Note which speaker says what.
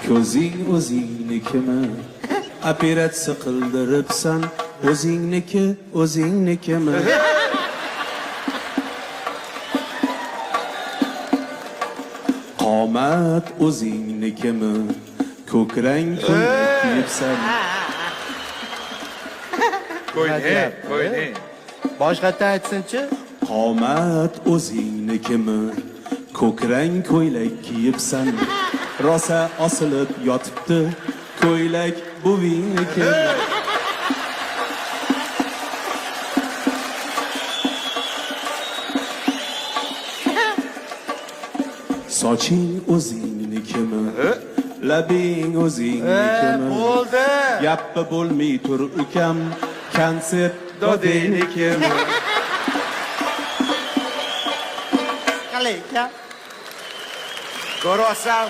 Speaker 1: Ko'zing o'zingnikimi? Operatsiya qildiribsan, o'zingniki, o'zingnikimi? Qomat o'zingnikimi? Ko'krang ko'ylak kiyibsan.
Speaker 2: Qo'ying, qo'ying.
Speaker 3: Boshqatdan aytsinchi.
Speaker 1: Qomat o'zingnikimi? Ko'krang ko'ylak kiyibsan. Rosa osilib yotibdi, ko'ylak buvingnikimi? Soching o'zingnikimi? Labing o'zingnikimi?
Speaker 3: Bo'ldi.
Speaker 1: Gappi bo'lmay tur ukam, konsert dodingnikimi?
Speaker 3: Qalay ekan?
Speaker 2: Ko'ryapsan.